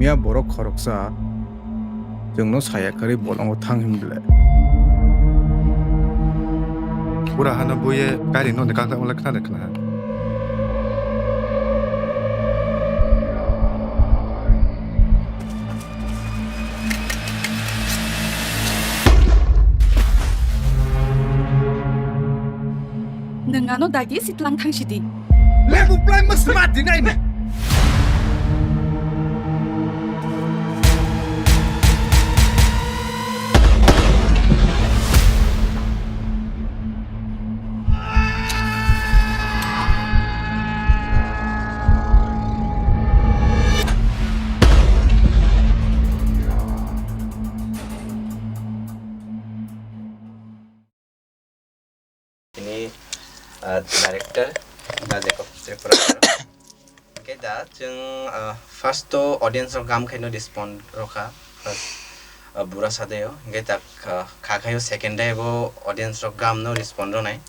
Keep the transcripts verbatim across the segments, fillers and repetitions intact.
Miya borok khoroksa chwngno saya kwrwi bolongo thang hwn bwle. Bura hano buye gari noni kakla mala khna de khna. Nwng ano dagi sitlang thang sidi. Lebu plai ma sma dinai na. Ini, ah, director, da Jacob Tripura. Oke, da, chwng, ah, first to audience rok gam khaino respond rokha, first, ah, bura sade o, hingke tak, ah, kha khayo second day bo audience rok gam no respond ronai.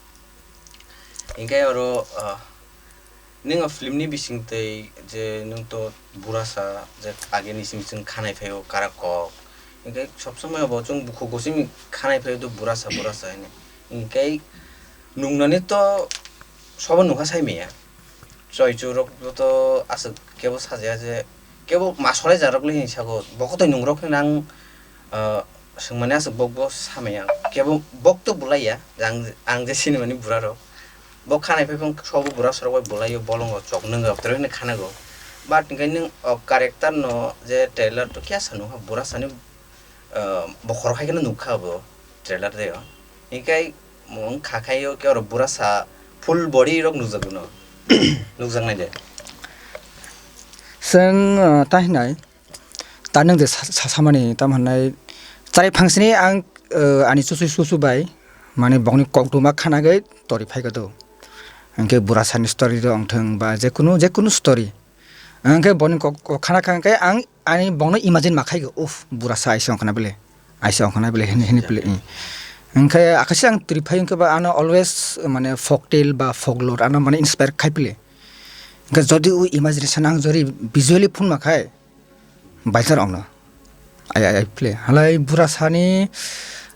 Hingke oro, ah, Nwng o film ni bising twi je nwng to burasa je age ni simi chwng khanai phaio karak kok. Hingke sob somoi bo chwng bukhuk bo simi khanai phaio to burasa burasa hinwi. Hingke nungnani to sobo nungkha sai maya. Choi chu rok bo to aswk kebo sajaya je kebo ma solai ja rok le hinwi sago. Bo kotoi nung rok hinwi ang, ah, swngmani aswk bok bo samaya. Kebo bok to bulai ya. Ang, ang je sinimani bura rok. Bo khanai phai phang sobo bura sorok bai bulaio bolongo chok nwngo abtoro hwnwi khanago. But hwnkhe nwng o character no je trailer to kya sa nukha bura sani, ah, bokhorok hai kheno nukha bo trailer de o. Hinkhe mung kha khaio khe oro bura sa full body rok nukjago no. Nukjaknai de. Chwng, ah, tahinai. Ta nwng je sa-, sa-, samani tamo hwnai chari phangsini ang, eh, ani chuchwi chuchwi bai, mane bokni kokduma khanagwi tori phaikha do. Hwnkhe burasani story rok wngthwng ba jekunu, jekunu story. Hwnkhe boni kok, kok khana kha hwnkhe ang ani bokno imagine ma khaikha, "Uff, burasa aisa wngkhana bele, aisa wngkhana bele," hinwi, hinwi bele, eh. Hwnkhe akaisa ang tori phai hwnkhe ba ano always mane folk tale ba folklore ano mane inspire khai bele. Hwnkhe jodi o imagination ang jodi visually phunma khai, Baisar ongno. Ai, ai, ai, play. Halai burasani,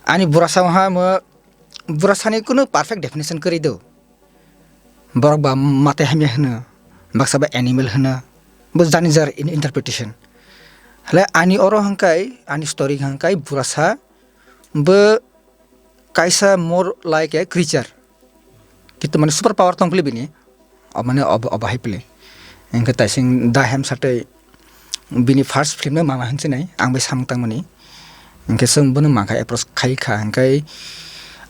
ani burasa ha mo, burasani kunu perfect definition kwrwi do. Borok ba mate hamya hwno, baksa ba animal hwno. Bo jani jar in-, interpretation. Halai ani oro hwnkhe, ani story hwnkhe burasa bo kaisa more like a creature. Kintu mane super power tong pili bini. O mane obo, obo hai pili. Hwnkhe taising da hem satwi bini first film no mama hinsinai, ang bai samung tangmani. Hwnkhe chwng bono mankha approach khai kha, hwnkhe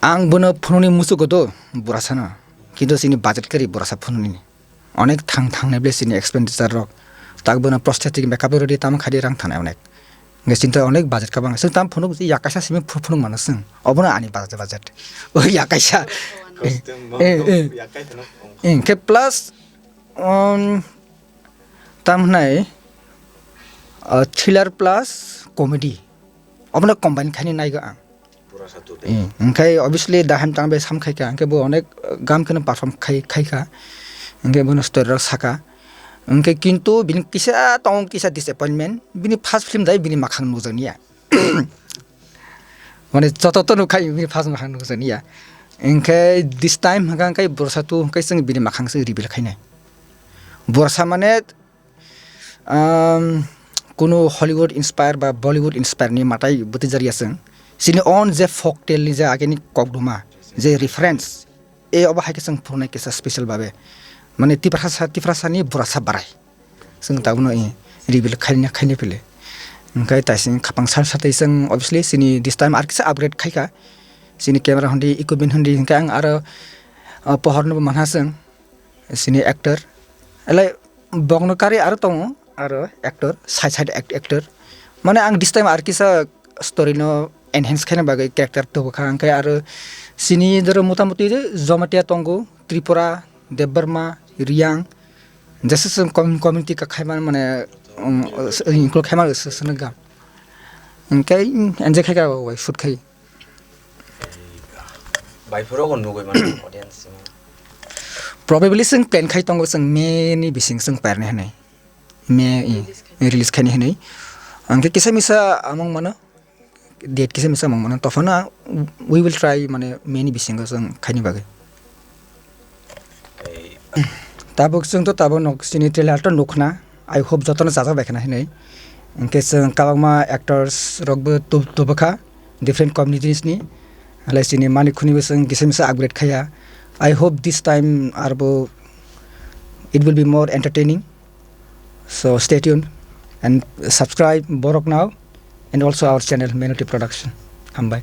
ang bono phunukni muchungo do, burasano. Kintu chini budget kwrwi burasa phunukni. Onek thang thangnai ble chini expenditure rok. Tak bono prosthetic makeup rodi tamo khaidi rang thanai onek. Hwnkhe chini to onek budget kabang. Chwng tamo phunuk ya kaisa simi phu-, phunuk mano chwng. Obono ani budget, budget. O ya kaisa. Costume Eh, eh. ya kaisa no. Eh, hwnkhe plus, um, tam hwnai, uh, thriller plus comedy. Obono combine khaini naigo ang. Pura satu de. Eh, hwnkhe obviously da hem tang bai sam khai kha, hwnkhe bo onek, uh, gam kheno perform khai, khai kha. Hwnkhe bono story rok saka. Hwnkhe kintu bini kisa tong kisa disappointment. Bini first film dai bini makhang nukjakya. Mane joto to nukha bini first makhang nukjakya. Hwnkhe this time hwnkha hwnkhe burasa tu hwnkhe chwng bini makhang se reveal khainai. Burasa mane Um, kunu Hollywood inspire ba Bollywood inspire ni matai bwtwi jarya chwng. Chini own je folk tale ni je ageni kokduma, je reference, e obo hai khe chwng phunuknai kisa special babe. Mane Tiprasa, Tiprasa ni burasa barai. Chwng tabukno i reveal khaina, khaina pile. Hwnkhe taising khapang sal satwi chwng obviously chini this time ar kisa upgrade khaikha. Chini camera hundi, equipment hundi hwnkhe ang aro, uh, pohor no bo manha chwng. Sini actor. Elai bokno karwi aro tongo, aro actor, side side act-, actor. Mane ang this time ar kisa story no enhance khaina bagwi character tubukha, hwnkhe aro sini doro motamuti Jamatia tongo, Tripura, Debbarma, Riyang, jesa se com-, community ka khaima mane, um, include khaima se, se, se, ga. Hwnkhe enjoy khaika bai shoot khai. Bai phuru ko nugui mano audience simi. Probably chwng plan khai tongo chwng May ni bising chwng pairnai hinwi. May, eh, release khaini hinwi. Ang khe kisa misa among mano, date kisa misa among mano, tophano we will try mane May ni bisingo chwng khaini bagwi. Tabuk chwng to tabuk nok chini trailer to nukhna, I hope jotono chajak bai khna hinwi. Hwnkhe chwng kabangma actors rokbo tub-, tubukha different communities ni. Halai chini mani khuni bo chwng kisa misa upgrade khaya. I hope this time arbo it will be more entertaining. So stay tuned and subscribe borok now and also our channel Menuti Production. Hambai.